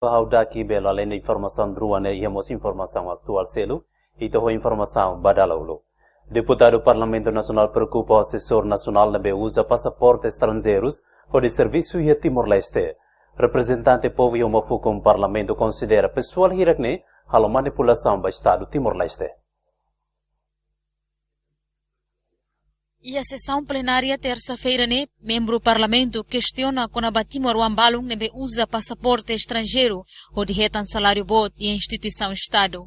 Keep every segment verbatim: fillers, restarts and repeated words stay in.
Ha'u Daki Belo, além de informasaun rua ne'e, iha mós informasaun atuál seluk, ita ho informasaun ba dala uluk. Deputadu Parlamentu Nasionál preokupa ho asesór nasionál ne'ebé uza pasaporte estranjeirus hodi servisu iha Timor-Leste. Reprezentante povu iha uma fukun Parlamentu konsidera pesoál hirak ne'e halo manipulasaun ba Estadu Timor-Leste. Iha sesaun plenária tersa-feira ne'e, membru Parlamentu kestiona kona-ba timoroan balun ne'ebé uza pasaporte estranjeiru hodi hetan saláriu boot iha instituisaun Estadu.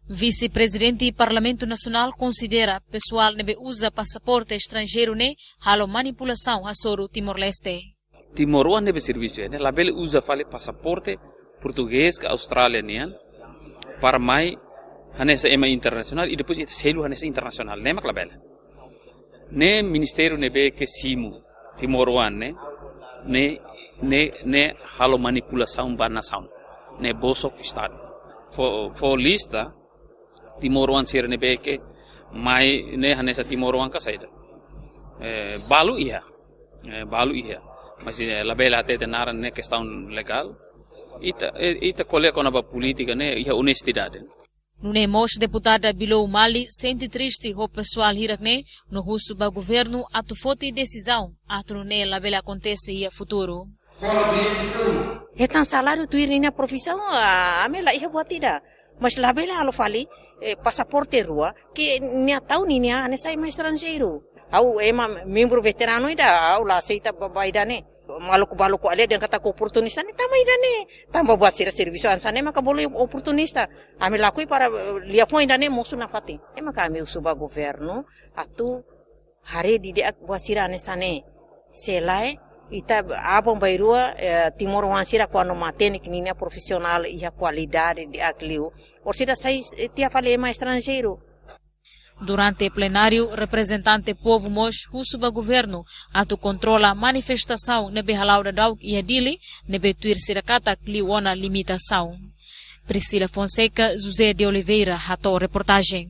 Vise-Prezidente Parlamentu Nasionál konsidera pesoál ne'ebé uza pasaporte estranjeiru ne'e halo manipulasaun hasoru Timor-Leste. Timoroan ne'ebé servisu iha ne'e labele uza fali pasaporte portugés ka Austrália nian para mai hanesan ema internasionál i depois ita selu hanesan internasionál. Ne'e mak labele. Ne'e ministériu ne'ebé ke simu timoroan ne'e, ne'e, ne'e, ne'e halo manipulasaun ba nasaun. Ne'e bosok Estadu. Fó, fó lista timoroan sira ne'ebé ke mai ne'e hanesan timoroan ka saida. Eh, balu iha. Eh, balu iha. Mas, eh, labele hatete naran ne'e kestaun legál. Ita, eh, ita ko'alia kona-ba polítika ne'e iha onestidade. Nune'e mós deputada Bilou Mali sente triste ho pesoál hirak ne'e no husu ba governu atu foti desizaun atu nune'e labele akontese iha futuru. Hetan saláriu tuir ninia profisaun, ah, ami la iha buat ida. Mas labele halo fali, eh, pasaporte rua, ke nia tau ninia hanesan ema estranjeiru. Ha'u ema membru veteranu ida, ha'u la aseita ba, ba ida-ne'e. Maluk balu ko'alia dehan katak oportunista ne'e tama ida-ne'e. Tanba buat sira servisu hanesan ne'e maka bolu oportunista. Ami lakohi para, eh, liafuan ida-ne'e mosu nafatin. Ne'e maka ami husu ba governu atu haree didi'ak buat sira hanesan ne'e. Se lae, ita aban-bainrua, eh, timoroan sira kuandu matenek ninia profisionál iha kualidade di'ak liu, orsida sai, eh, tiha fali ema estranjeiru. Durante plenáriu, reprezentante povu mós husu ba governu atu kontrola manifestasaun ne'ebé hala'o daudauk iha Dili, ne'ebé tuir sira katak liu ona limitasaun. Priscila Fonseca, José de Oliveira, hato'o reportajen.